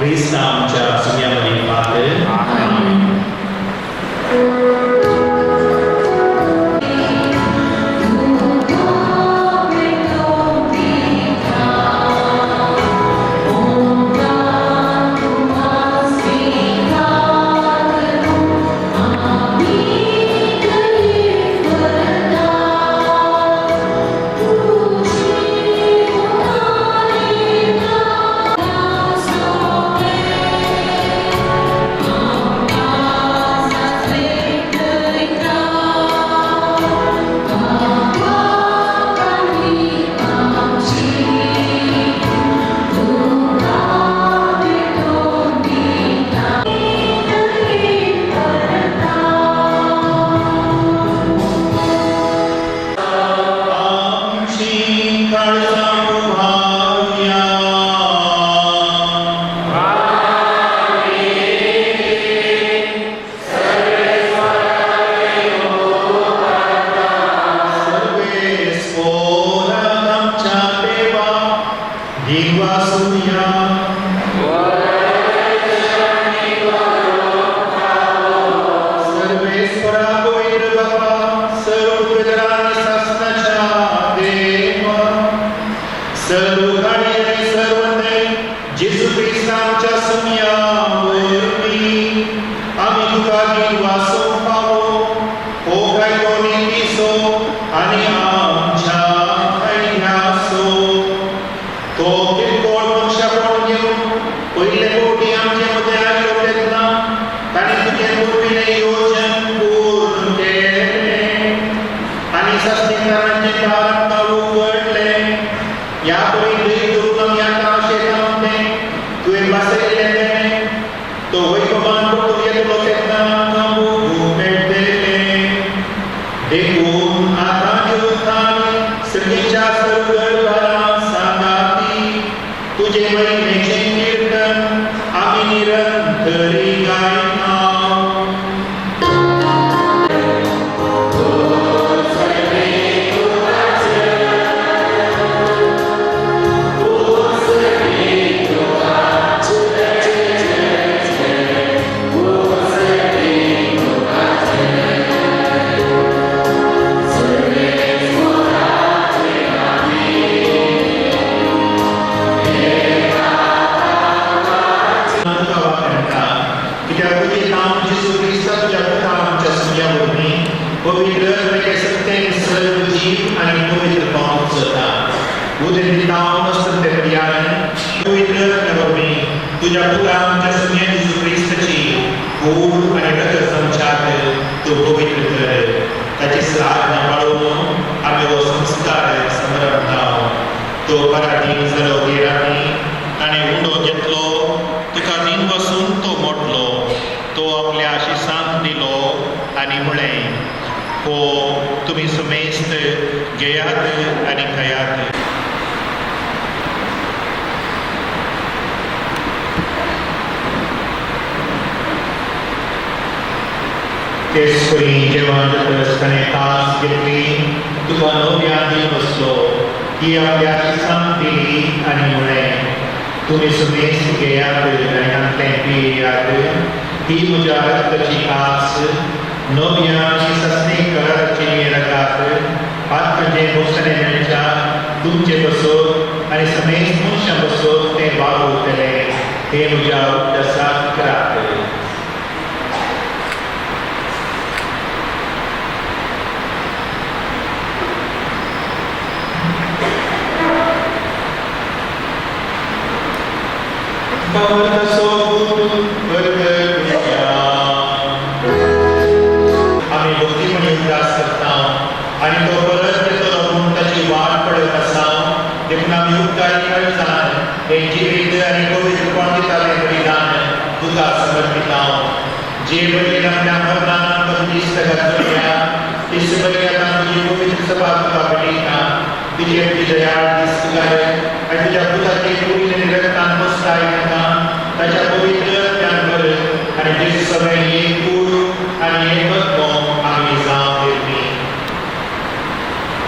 क्रिस्तांव आमच्या सुम्या मदीं फातर. आमेन.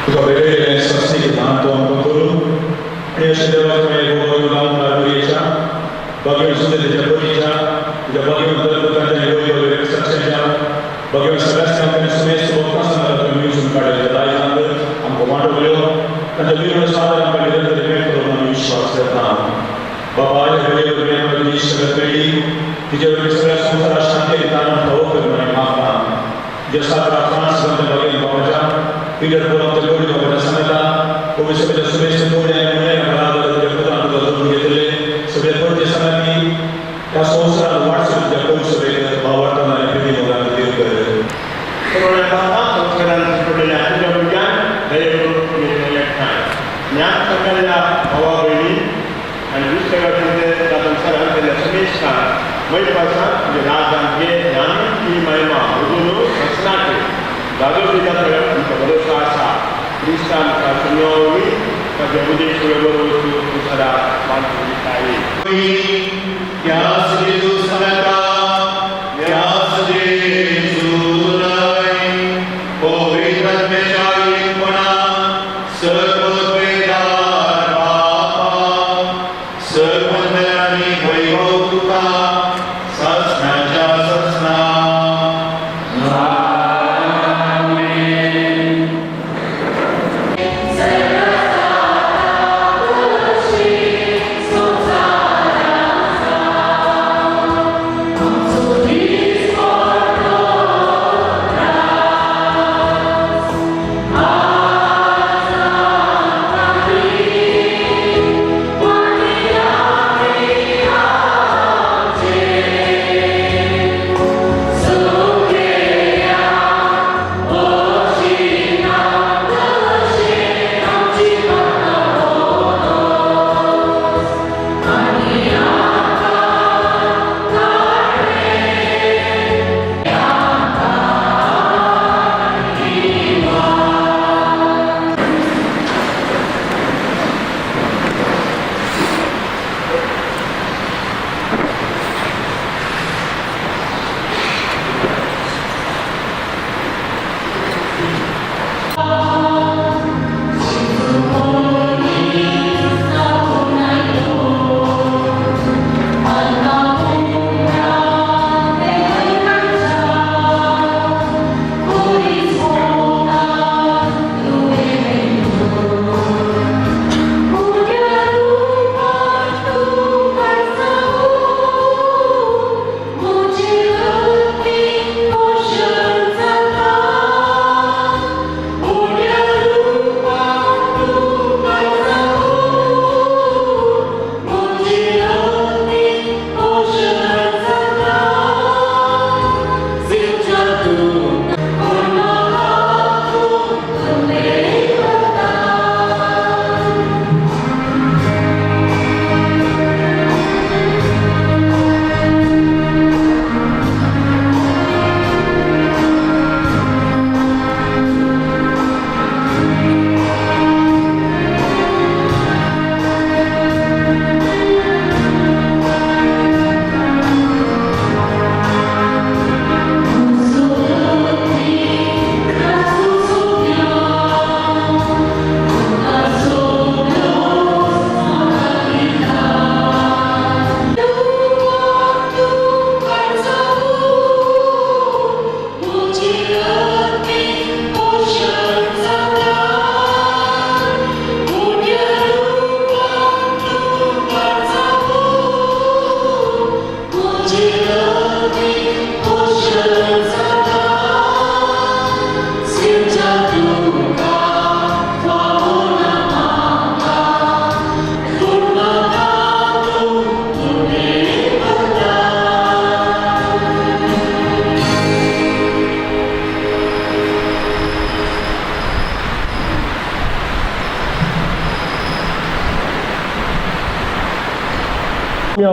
तुका भेटयलेलें संस्थेक दान तो आमकां करूं आनी अशें देवाच्या मागीर लावन लागुयेच्या बाकी सुंदरतेच्या बरीच्या तुज्या बगेवन दरपुतांच्या वयर सक्षाच्या बगेवन सगळ्या सुमेस्त भक्तांना तुमी वेंचून काडलेल्या दायजांत आमकां वांटवल्यो तांच्या विरोध सादर आमकां निरंतर मेळटलो म्हणून विश्वास करता. बाबा ह्या वेळे वरवीं आमकां तुजी सगळ्या पिळगी तिचे वरवीं सगळ्या संवसारात शांती आनी तारण फावो कर म्हणून मागता. जे सादरा फ्रांस बगेवन बाबाच्या पीटर पोल आमच्या गौरी बाबाच्या सांगता कोवी सगळ्या सुमेस्त गौरी आनी मुळे तुज्या पुतान तुका जोडून घेतले सगळे परते सांगाती ह्या संवसारात वाटसर तुज्या कोवी सगळे भावार्थान आनी प्रिती मोगान देव कर. संस्कारान पडलेल्या तुज्या भुरग्यांक दये करून तुमी एकठांय ज्ञान सगळ्या भावा भयणी आनी दुसऱ्या संवसारान केल्ल्या समेस्तान मैपासान तुजे राजान घे ज्ञानी ती महिमा भोगून ससनाचे दादो पिता सगळ्या तुमचो भरोसो आसा क्रिस्तान सुनोवी ताच्या उद्देश बरोबर वस्तू संवसारात बांदून दिताय.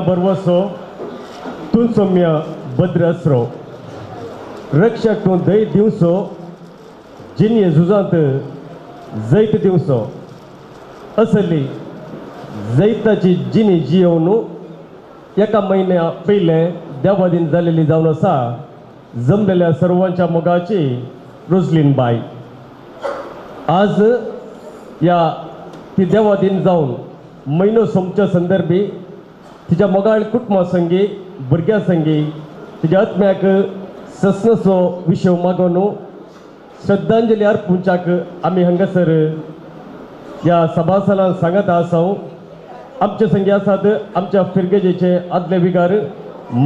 भरवसो तुमचो म्या भद्र आसरो रक्षक तूं दय दिवसो जिन्य झुजांत जैत दिवसो असली जैताची जिनी जियोवन एका म्हयन्या पयलें देवादीन जालेली जावन आसा जमलेल्या सर्वांच्या मोगाची रोजलीन बाय. आज ह्या ती देवादीन जावन म्हयनो सोंपच्या संदर्भी तिच्या मोगाळ कुटुंबा संगी भुरग्यां संगी तिच्या आत्म्याक ससनसो विशय मागोवन श्रद्धांजली अर्पूंच्याक आमी हांगासर ह्या सभासनान सांगत आसा. आमचे संगी आसात आमच्या फिरगेजेचे आदले विगार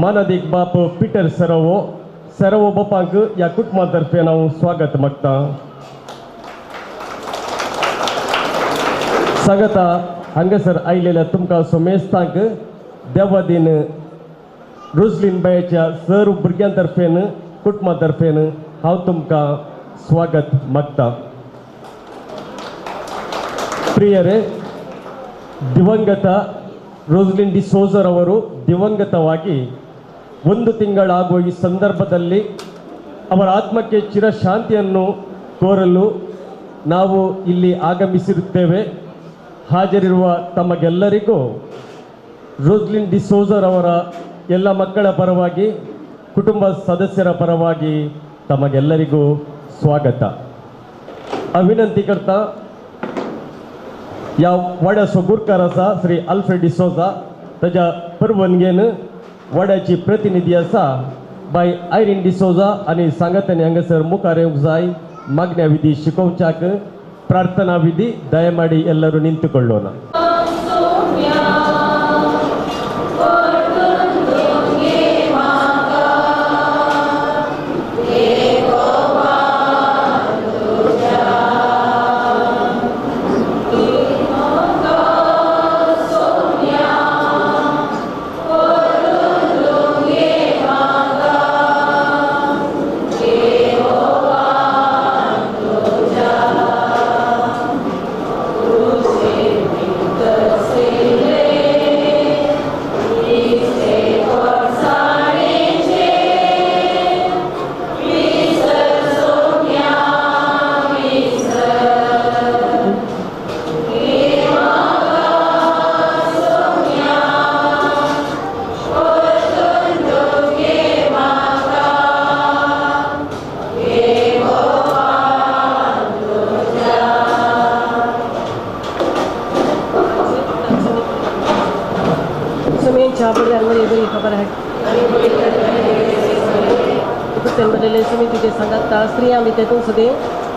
मानादीक बाप पिटर सरवो सरवो बापांक ह्या कुटुंबा तर्फे हांव स्वागत मागता. सांगता हांगासर आयिल्ल्या तुमकां सोमेस्तांक देवादीन रोजलीन बायच्या सर्व भुरग्यां तर्फेन कुटुंबा तर्फेन हांव तुमकां स्वागत मागता. ಪ್ರಿಯರೇ, ದಿವಂಗತ ರೋಸ್ಲಿನ್ ಡಿಸೋಜರವರು ದಿವಂಗತವಾಗಿ 1 ತಿಂಗಳಾಗುವ ಈ ಸಂದರ್ಭದಲ್ಲಿ ಅವರ ಆತ್ಮಕ್ಕೆ ಚಿರಶಾಂತಿಯನ್ನು ಕೋರಲು ನಾವು ಇಲ್ಲಿ ಆಗಮಿಸಿರುತ್ತೇವೆ. ಹಾಜರಿರುವ ತಮಗೆಲ್ಲರಿಗೂ ರೋಸ್ಲಿನ್ ಡಿಸೋಜರ್ ಅವರ ಎಲ್ಲ ಮಕ್ಕಳ ಪರವಾಗಿ, ಕುಟುಂಬ ಸದಸ್ಯರ ಪರವಾಗಿ ತಮಗೆಲ್ಲರಿಗೂ ಸ್ವಾಗತ. ವಿನಂತಿ करता ह्या वाड्याचो गुरकार आसा श्री अल्फ्रेड डिसोजा, ताज्या परवानगेन वाड्याची प्रतिनिधी आसा बाय आयरीन डिसोजा आनी सांगातांनी हांगासर मुखार येवंक जाय. मागण्या विधी शिकोवच्याक प्रार्थना विधी ದಯಮಾಡಿ ಎಲ್ಲರೂ ನಿಂತುಕೊಳ್ಳೋಣ.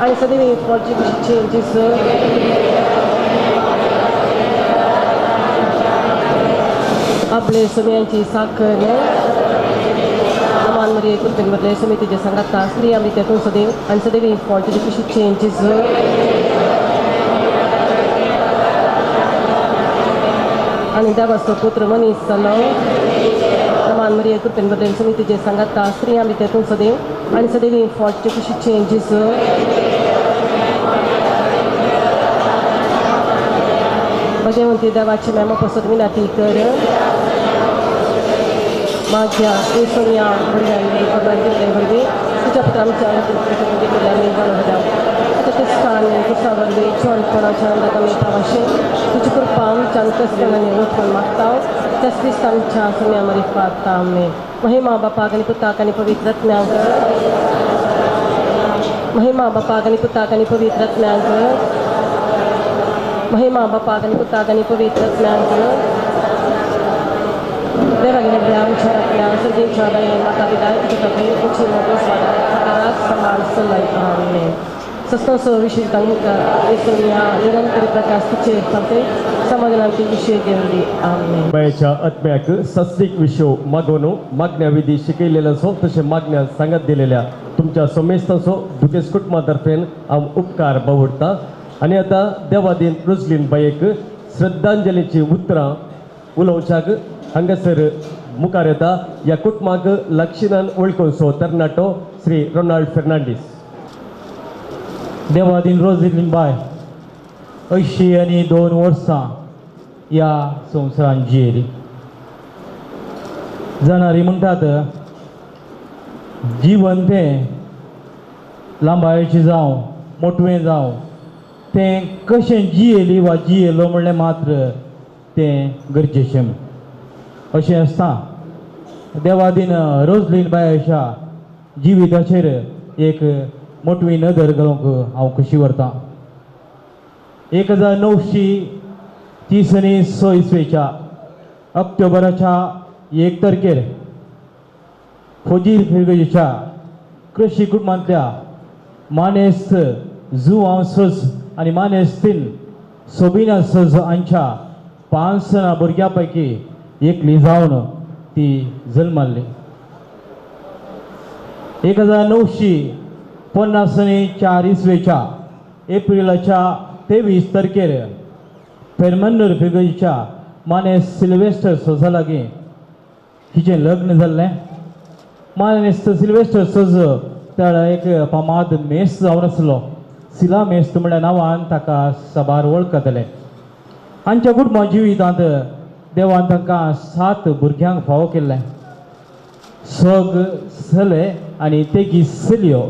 आणि सदैव चेंजेस आपले सुम्यांची साखर नमान कृपेन भरले समितीचे सांगाता स्त्रिया त्यातून सदैव आणि सदैव फॉल्टची कशी चेंजेस आणि देवाचो पुत्र मनीस जालो. नमान कृपेन भरले समितीचे सांगाता स्त्रिया त्यातून सदैव आणि सदैव फॉल्टची कशी चेंजेस भगवंती देवाची मेमा पसत विनंती कर. माझ्या सोनिया भुरग्यांनी तुझ्या पुत्र आमच्या वरवीं जिवंतपणाच्या आमी पावाशे तुजी कृपा आमच्या अंतस्करणांनी ओतून मागता. त्याच दिसा आमच्या सोनिया मरिफात. आमेन. महिमा बापाक आनी पुताक आनी पवित्र आत्म्याक. महिमा बापाक आनी पुताक आनी पवित्र आत्म्याक. महिमा बापाक आनी पुताक आनी पवित्र आत्म्याक. देवागिल्ल्या आमच्या आत्म्या सर्गीच्या दयेन म्हाका विदाय तुज्या उची मोगो स्वागत समान सल्लय. आमेन. सस्तोसो विशेष निरंतर प्रकाश तुझे फक्त समाधानाची विषय घेवली. आमेन. बायच्या आत्म्याक सस्तीक विषय मागोवन मागण्या विधी शिकयलेल्यांचो तशें मागण्या सांगत दिलेल्या तुमच्या समेस्तांचो दुतेस कुटुंबा तर्फेन हांव उपकार बावडटा. आनी आतां देवादीन रोजलीन बायेक श्रद्धांजलीची उतरां उलोवच्याक हांगासर मुखार येता ह्या कुटुंबाक लक्षणान वळखूनसो तरणाटो श्री रोनाल्ड फेर्नांडीस. देवादीन रोजलीन बाय 82 वर्सां ह्या संवसारान जियेली. जाणारी म्हणटात जिवन तें लांबायेचें जावं मोटवें जावं तें कशें जियेली वा जियेलो म्हणलें मात्र तें गरजेचें अशें आसता. देवादीन रोजलीन बाय अशा जिविताचेर एक मोटवी नदर घालूंक हांव कशी व्हरतां. 1936 इसवेच्या ऑक्टोबराच्या 1 तारखेर फौजी फिरगजेच्या कृषी कुटुंबांतल्या मानेस्त जुआंव सोज आनी मानेस्तीन सोबिना सोज हांच्या 5 जाणां भुरग्यां पैकी एकली जावन ती जल्माल्ली. 1954 इसवेच्या एप्रिलाच्या 23 तारखेर फेर्मंदूर फिगर्जच्या मानेस्त सिल्वेस्टर सोजा लागीं हिचें लग्न जाल्लें. मानेस्त सिल्वेस्टर सोज त्या एक फामाद मेस्त जावन आसलो. सिला मेस्त म्हणल्या नांवान ताका साबार वळखतले. हांच्या कुटुंबा जिवितांत देवान तांकां 7 भुरग्यांक फावो केल्लें. 6 चले आनी 3 चलयो.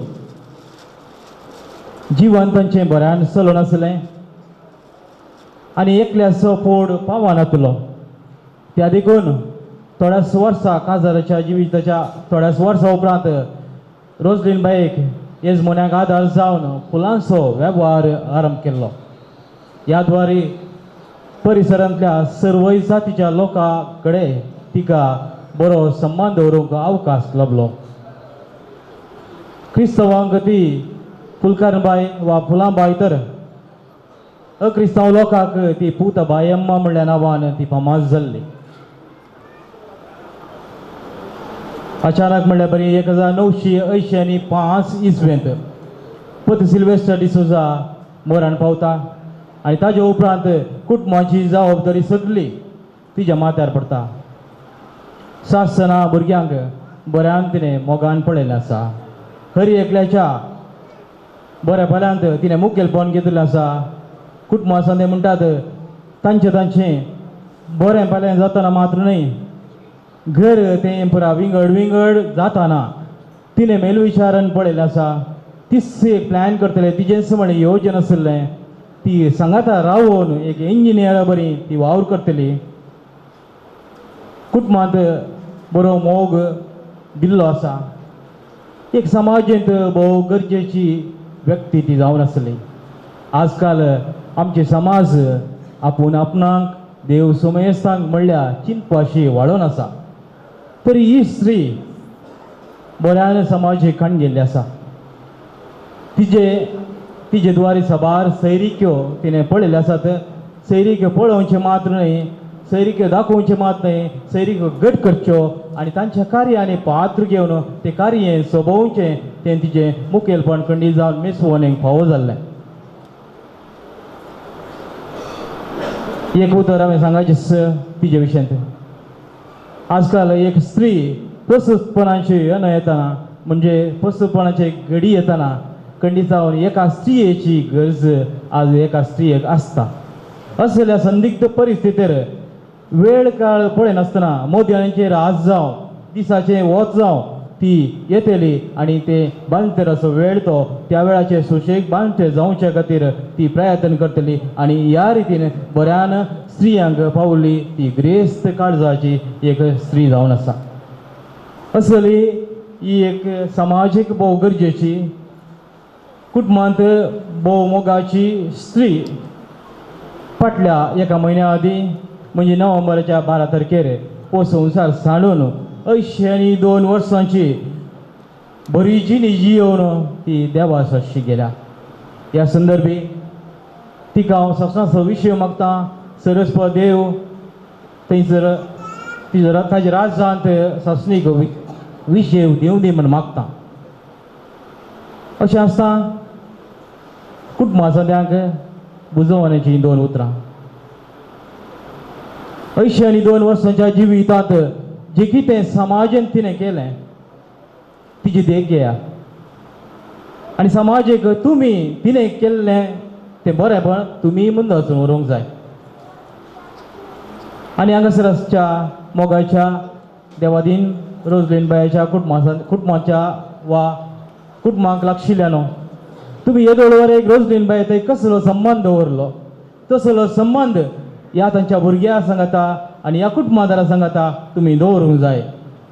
जिवन तांचें बऱ्यान चलोवन आसलें आनी एकल्याचो पोड पावनातलो. त्या देखून थोड्याच वर्सां काजाराच्या जिविताच्या थोड्याच वर्सां उपरांत रोजलीन बायक येजमोन्याक आदार जावन फुलांचो वेव्हार आरंभ केल्लो. ह्या द्वारे परिसरांतल्या सर्वय जातीच्या लोकां कडेन तिका बरो सन्मान दवरूंक अवकाश लाबलो. क्रिस्तांवांक ती फुलकारबाय वा फुलांबाय तर अक्रिस्तांव लोकांक ती पूतबाय अम्मा म्हणल्या नांवान ती फामाद जाल्ली. अचानक म्हणल्यार बरी 1985 इसवेंत पत सिल्वेस्टर डिसोजा मरण पावता आनी ताजे उपरांत कुटुंबाची जबाबदारी सगळी तिच्या माथ्यार पडटा. 7 जाणां भुरग्यांक बऱ्यान तिणें मोगान पळयलें आसा. हर एकल्याच्या बऱ्या भल्यांत तिणें मुखेलपण घेतिल्लें आसा. कुटुंबां आसा ते म्हणटात तांचें तांचें बरें भलें जातना मात्र न्हय, घर तें पुरा विंगड विंगड जाताना तिणें मेलविचारान पळयलें आसा. तीच एक प्लॅन करतलें, तिजेंच म्हणलें योजन आशिल्लें. ती सांगाता रावून एक इंजिनियरा बरी ती वावर करतली. कुटुंबांत बरो मोग दिल्लो आसा. एक समाजेंत भोव गरजेची व्यक्ती ती जावन आसली. आजकाल आमचे समाज आपूण आपणाक देव सोमेस्तांक म्हणल्यार चिंतपाशी वाडोवन आसा. तरी ही स्त्री बऱ्यान समाजेक खाण गेल्ली आसा. तिजे द्वारे साबार सैरिक्यो तिणें पळयल्यो आसात. सैरिक्यो पळोवचें मात्र न्हय, सैरिक्यो दाखोवचें मात न्हय, सैरिक्यो घट करच्यो आनी तांच्या कार्यांनी पात्र घेवन तें कार्य सोबोवचें तें तिजें मुखेलपण खंडीत जावन मिसवणेक फावो जाल्लें. एक उतर हांवें सांगाचें तिजे विशयांत. आजकाल एक स्त्री प्रसूतपणाची येन येतना म्हणजे प्रसूतपणाची घडी येतना खंडीत जावन एका स्त्रियेची गरज आज एका स्त्रियेक आसता. असल्या संदिग्ध परिस्थितीर वेळ काळ पळयनासतना मोदयांचेर रात जावं दिसाचें वत जावं ती येतली आनी ते बांदतेराचो वेळ तो त्या वेळाचेर सुशेग बांदते जावचे खातीर ती प्रयत्न करतली आनी ह्या रितीन बऱ्यान स्त्रियांक पावली ती ग्रेस्त काळजाची एक स्त्री जावन आसा. असली ही एक समाजीक भोव गरजेची कुटुंबांत भोव मोगाची स्त्री फाटल्या एका म्हयन्या आदीं म्हणजे नोव्हेंबराच्या 12 तारखेर हो संवसार सांडून 82 वर्सांची बरी जिणी जियोवन ती देवासाशी गेल्या. ह्या संदर्भी तिका हांव सासणाचो विशय मागता. सरस्पत देव थंयसर तिजो ताजे राजांत सासणीक विशय दिवं दी म्हूण मागता. अशें आसता कुटुंबां सद्यांक बुजवण्याचीं 2 उतरां. 82 वर्सांच्या जिवितांत जें कितें समाजान तिणें केलें तिजी देख घेया आनी समाजेक तुमी तिणें केल्लें तें बरेंपण तुमी मुंद वचून व्हरूंक जाय. आनी हांगासर आसच्या मोगाच्या देवादीन रोजलीन बायाच्या कुटुंबाच्या वा कुटुंबांक लागशिल्ल्यानो तुमी येदोळ वर एक रोजलीन बाय थंय कसलो संबंद दवरलो तसलो संबंद ह्या तांच्या भुरग्यां सांगाता आनी ह्या कुटुंबादारा सांगाता तुमी दवरूंक जाय.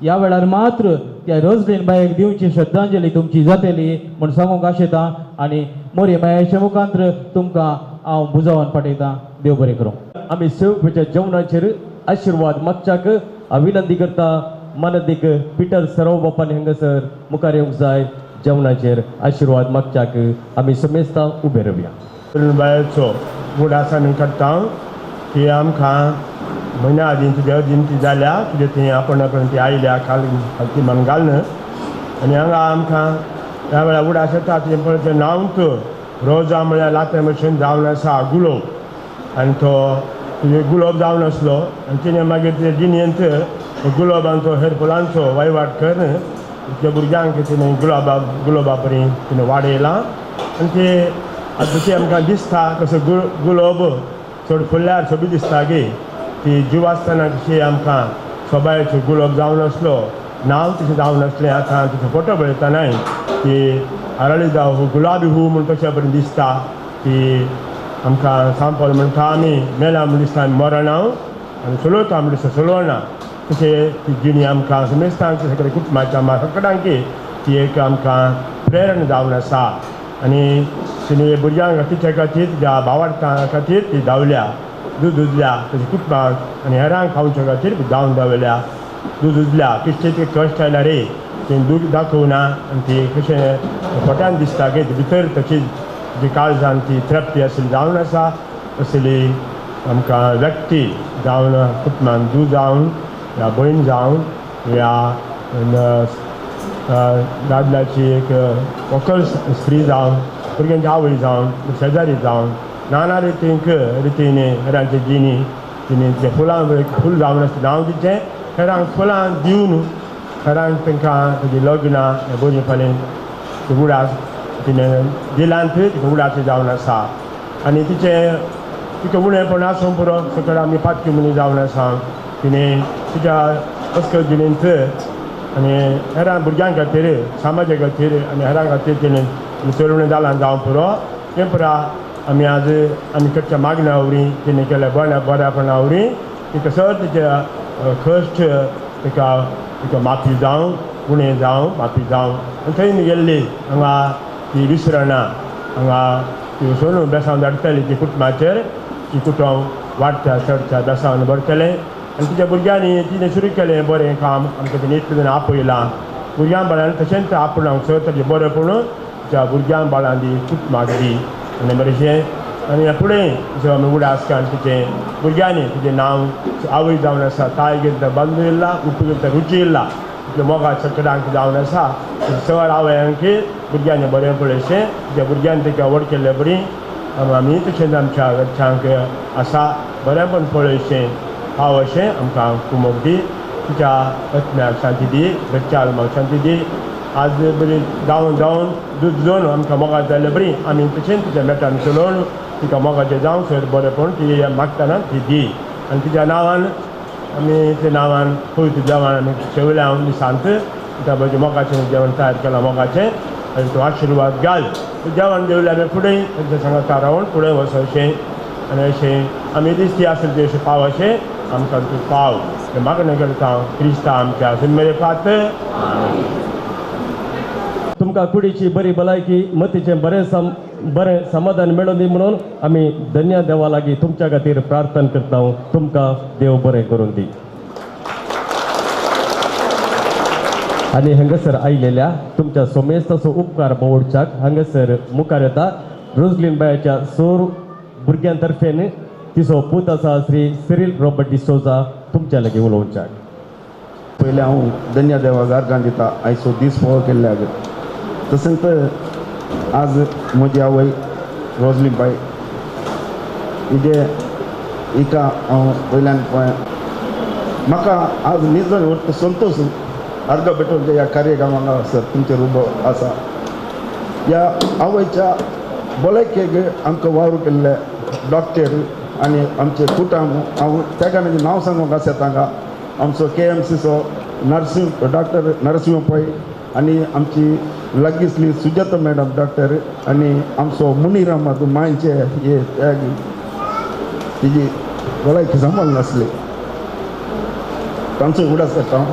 ह्या वेळार मात्र त्या रोजलीन बायक दिवची श्रद्धांजली तुमची जातली म्हूण सांगूंक आशेता आनी मोरे मायाच्या मुखांत्र तुमकां हांव बुजावन पाठयतां. देव बरें करूं. आमी सेवपेच्या जेवणाचेर आशिर्वाद मागच्याक विनंती करता मानदीक पिटर सराव बापान हांगासर मुखार येवंक जाय जेवणाचेर आशिर्वाद मागच्याक आमी समेस्तां उबे रावया. बायचो उगडास आमी करता की आमकां म्हयन्या आदीं तुज्या अदीन ती जाल्या तुजे थंय आपण आपण ती आयल्या खाल खालती मान घालून आनी हांगा आमकां ह्या वेळार उगडास येता तुजें पळय नांव रोजा म्हळ्यार लाते भशेन जावन आसा गुलोब आनी तो तुजे गुलोब जावन आसलो आनी तिणें मागीर तुजे जिणेंत गुलोबांचो हेर फुलांचो वयवाट करून त्या भुरग्यांक तिणें गुलाबा गुलोबा परी तिणें वाडयलां आनी ते आतां तशें आमकां दिसता कसो गुलोब चड फुलल्यार सोबीत दिसता गे ती जीव आसतना कशी आमकां सोबायचो गुलोब जावन आसलो नांव तशें जावन आसलें आतां तुजो फोटो पळयतनाय ती आरळी जावं गुलाबी हू म्हूण कशें बरें दिसता ती आमकां सांपल म्हणटा आमी मेला म्हण दिसता आमी मरणां आनी चलोवता म्हण दिसता चलोवना तशें ती जिणी आमकां समेस्तांक सगळे कुटुंबाच्या सगळ्यांकी ती एक आमकां प्रेरणा जावन आसा आनी तिणें भुरग्यांक तिच्या खातीर तिच्या भावार्थां खातीर ती धांवल्या दूद उजल्या तशें कुटुंबाक आनी हेरांक खावच्या खातीर धांवन धांवल्या दूद उजल्या कितले ते कश्ट आयल्या रे तें दूद दाखोवना आनी ती कशें पोटान दिसता की भितर तशीच जी काळजान ती तृप्ती आसली जावन आसा असली आमकां व्यक्ती जावन कुटुंबान दूद जावन या भयण जावन या दादल्याची एक व्हंकल स्त्री जावन भुरग्यांची आवय जावन शेजारी जावन नाना रितींक रितीने हेरांची जिणी तिणें ते फुलां फूल जावन आसता नांव तिचें हेरांक फुलां दिवन हेरांक तांकां ताजी लग्नां बरीं फालें उगडास तिणें दिलांत तिका उगडास जावन आसा आनी तिचें तिका उणेपण आसूं पुरो सकयल आमी पातकी मनीस जावन आसा तिणें तिच्या अस्कल जिणेंत आनी हेरां भुरग्यां खातीर समाजा खातीर आनी हेरां खातीर तिणें चलवणें जालां जावं पुरो तें पुरा आमी आज आमी करच्या मागण्या वरी तिणें केल्या बऱ्या बऱ्यापणा वरी तिका सर तिच्या कश्ट तिका तिका माफी जावं उणें जावं माफी जावं आनी थंय गेल्ली हांगा ती विसरना हांगा ती वचून बेसांव धाडटली ती कुटुंबाचेर ती कुटुंब वाडटा चडच्या बेसांव भरतलें आनी तिच्या भुरग्यांनी तिणें सुरू केलें बरें काम आमकां तिणें इतलें जाण आपयलां भुरग्यां बाळान तशेंच आपणाक सर ताचें बरें पूण तिच्या भुरग्यां बाळां दी कुटुंबाक दी आनी बरेंशें आनी फुडें जसो आमी उगडास काडून तिचें भुरग्यांनी तिचें नांव आवय जावन आसा ताय गेली तर बंद येयला उप गेली तर रुची येयला तितलें मोगा सगळ्यांक जावन आसा सगळ्या आवयांक भुरग्यांनी बरें पळयशें तिच्या भुरग्यांनी तिका व्हड केल्ले बरी आमी तशेंच आमच्या घरच्यांक आसा बरेंपण पळयशें फाव अशें आमकां कुमोक दी तिच्या आत्म्याक शांती दी घरच्या आल्माक शांती दी आज बरी धांवन धांवन दूद जावन आमकां मोगा जाल्ले बरी आमी तशेंच तिच्या मेटान चलोवन तिका मोगाचें जावं सर बरेंपण ती मागतना ती दी आनी तिच्या नांवान आमी त्या नांवान पवित्र जेवण आमी शेवल्या हांव दिसांत त्या बरें मोगाचें जेवण तयार केलां मोगाचें आनी तूं आशिर्वाद घाल जेवण जेवलें आमी फुडें तांच्या सांगाता रावन फुडें वच अशें आनी अशें आमी दिसती आसली ती अशें पाव अशें आमकां तूं पाव मागणें करता क्रिस्ता आमच्या मेरे फात. तुमकां कुडीची बरी भलायकी मतीचें बरें बरें समाधान मेळोवन दी म्हणून आमी धन्य देवा लागीं तुमच्या खातीर प्रार्थना करता. तुमकां देव बरें करून दी. आनी हांगासर आयलेल्या तुमच्या सोमेस्ताचो उपकार बोवडच्याक हांगासर मुखार येता रोजलीन बायाच्या सोर भुरग्यां तर्फेन तिचो पूत आसा श्री सिरील रॉबर्ट डिसोजा तुमच्या लागीं उलोवच्याक. पयलें हांव धन्य देवाक अर्गां दिता आयचो दीस फावो केल्ल्याक. तशेंच आज म्हजी आवय रोजलीन बाय हिजे हिका हांव वयल्यान म्हाका आज निजण व्हडलो संतोश अर्गां भेटोवच्या ह्या कार्यक्रमाक सर तुमचेर उबो आसा. ह्या आवयच्या भलायकेक आमकां वावर केल्ले डॉक्टर आनी आमचे कुटुंब हांव तेका नांव सांगूंक आसा तांकां आमचो के एम सीचो नरसिंह डॉक्टर नरसिंह पै आनी आमची लागींसली सुजाता मॅडम डॉक्टर आनी आमचो मुनीर अहमद मांयचे हे तिजी भलायकी सांबाळ नासली तांचो उगडास करता हांव.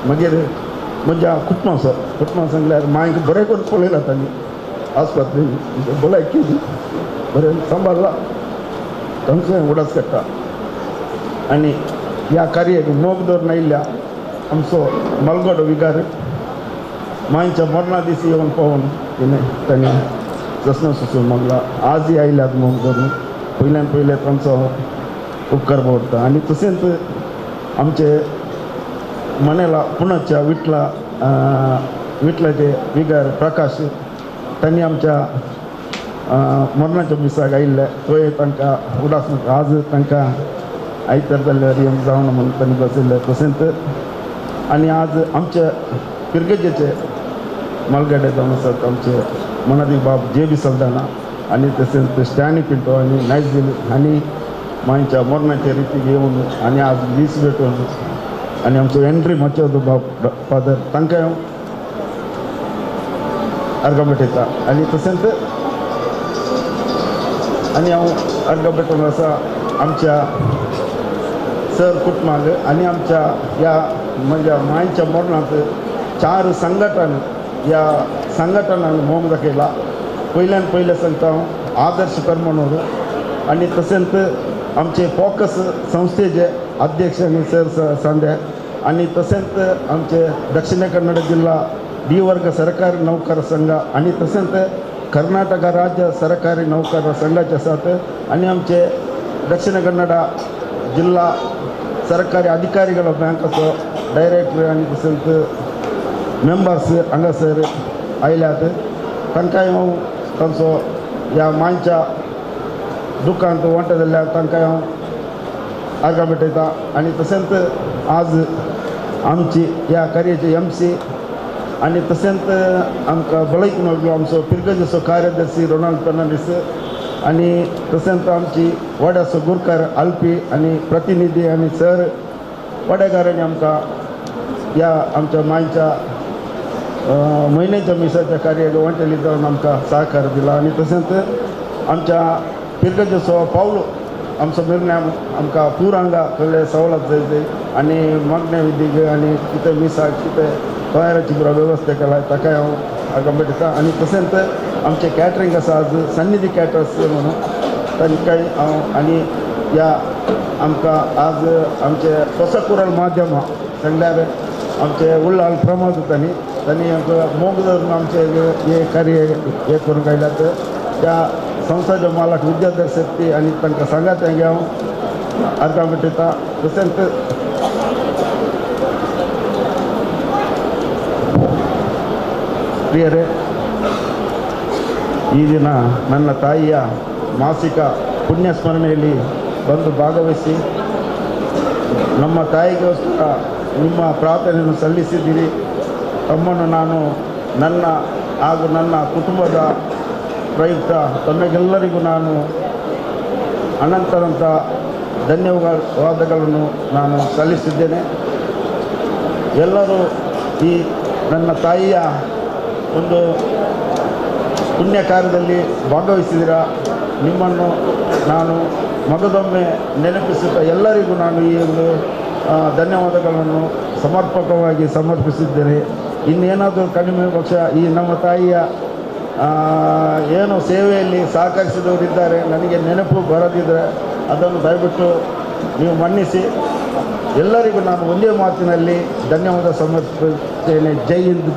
मागीर म्हज्या कुटुंबाचो कुटुंबा सांगल्यार मांयक बरें करून पळयला तांणी आस्पत्रेन भलायकी बरें सांबाळ्ळा तांचो उगडास काडटा. आनी ह्या कार्याक मोग दवरून आयिल्ल्या आमचो मलगोडो विगार मांयच्या मरणा दीस येवन पळोवन तिणें ताणें जसना सुसून मागला आजय आयल्यात मोग धरून पयल्यान पयले तांचो उपकार पडटा. आनी तशेंच आमचे मनेला पुणाच्या विटला विटलाचे विगार प्रकाश तांणी आमच्या मरणाच्या मिसाक आयिल्ले थंय तांकां उडास आज तांकां आयतार जाल्यार येवन जावना म्हणून तांणी बसयल्ले. तशेंच आनी आज आमच्या पिरगेजेचे मालगाडे जावन आसात आमचे मनादी बाब जे बी सल्दाना आनी तशेंच स्टॅनी पिंटो आनी नायझील आनी मांयच्या मरणाचे रितीक येवन आनी आज दीस भेटून आनी आमचो एंट्री माचो बाब फादर तांकां हांव अर्गां भेटयता. आनी तशेंच आनी हांव अर्गां भेटोवन आसा आमच्या सर कुटुंबाक आनी आमच्या ह्या म्हज्या मांयच्या मरणांत चार संघटन ह्या संघटनान मोग दाखयला. पयल्यान पयलें सांगता हांव आदर्श करमणूर आनी तशेंच आमचे फोकस संस्थेचे अध्यक्ष आनी सर सांदे आनी तशेंच आमचे दक्षिण कन्नड जिल्हा डी वर्ग सरकारी नौकर संघ आनी तशेंच कर्नाटक राज्य सरकारी नौकर संघाचे आसात आनी आमचे दक्षिण कन्नड जिल्हा सरकारी अधिकारीಗಳ बँकाचो डायरेक्टर आनी तशेंच मेंबर्स हांगासर आयल्यात तांकांय हांव तांचो ह्या मांयच्या दुकांत वांटो जाल्ल्या तांकां हांव आर्गां भेटयता. आनी तशेंच आज आमची ह्या कार्याची एम सी आनी तशेंच आमकां बळयक मेळ्ळो आमचो पिरगजेचो कार्यदर्शी रोनाल्ड फेर्नांडीस आनी तशेंच आमची वाड्याचो गुरकार आल्पी आनी प्रतिनिधी आनी सर वाड्याकारांनी आमकां ह्या आमच्या मांयच्या म्हयन्याच्या मिसाच्या कार्याक वांटेली जावन आमकां सहकार दिला. आनी तशेंच आमच्या पिरगजेचो पावलो आमचो मिरण्या आमकां पुरांगा कसले सवलत जाय जाय आनी मागण्या विधीक आनी कितें मिसाक कितें तयाराची पुरो वेवस्था केला ताकाय हांव आर्गां भेटयता. आनी तशेंच आमचें कॅटरींग आसा आज सन्निधी कॅटर्स म्हणून तांकांय हांव आनी ह्या आमकां आज आमचे कोसकुरल माध्यमां सांगल्यार आमचे उल्लाल प्रमोद तांणी तांणी आमकां मोग धरून आमचें हें कार्य हें करूंक आयल्यात त्या संस्थाच्या मालक विद्याधर शेट्टी आनी तांकां सांगात हांव आर्गां भेटयता. तशेंच ಪ್ರಿಯರೇ, ಈ ದಿನ ನನ್ನ ತಾಯಿಯ ಮಾಸಿಕ ಪುಣ್ಯ ಸ್ಮರಣೆಯಲ್ಲಿ ಬಂದು ಭಾಗವಹಿಸಿ ನಮ್ಮ ತಾಯಿಗೋಸ್ಕರ ನಿಮ್ಮ ಪ್ರಾರ್ಥನೆಯನ್ನು ಸಲ್ಲಿಸಿದ್ದೀರಿ. ತಮ್ಮನ್ನು ನಾನು ನನ್ನ ಹಾಗೂ ನನ್ನ ಕುಟುಂಬದ ಪ್ರಯುಕ್ತ ತಮಗೆಲ್ಲರಿಗೂ ನಾನು ಅನಂತರಂಥ ಧನ್ಯವಾದಗಳನ್ನು ನಾನು ಸಲ್ಲಿಸಿದ್ದೇನೆ. ಎಲ್ಲರೂ ಈ ನನ್ನ ತಾಯಿಯ ಒಂದು ಪುಣ್ಯ ಕಾರ್ಯದಲ್ಲಿ ಭಾಗವಹಿಸಿದಿರ. ನಿಮ್ಮನ್ನು ನಾನು ಮಗದೊಮ್ಮೆ ನೆನಪಿಸುತ್ತಾ ಎಲ್ಲರಿಗೂ ನಾನು ಈ ಒಂದು ಧನ್ಯವಾದಗಳನ್ನು ಸಮರ್ಪಕವಾಗಿ ಸಮರ್ಪಿಸಿದ್ದೇನೆ. ಇನ್ನೇನಾದರೂ ಕಡಿಮೆ ಪಕ್ಷ ಈ ನಮ್ಮ ತಾಯಿಯ ಏನು ಸೇವೆಯಲ್ಲಿ ಸಹಕರಿಸಿದವರಿದ್ದಾರೆ, ನನಗೆ ನೆನಪು ಬರದಿದ್ದರೆ ಅದನ್ನು ದಯವಿಟ್ಟು ನೀವು ಮನ್ನಿಸಿ. ಎಲ್ಲರಿಗೂ ನಾನು ಒಂದೇ ಮಾತಿನಲ್ಲಿ ಧನ್ಯವಾದ ಸಮರ್ಪಿಸುತ್ತೇನೆ. ಜೈ ಹಿಂದ್.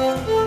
Thank you.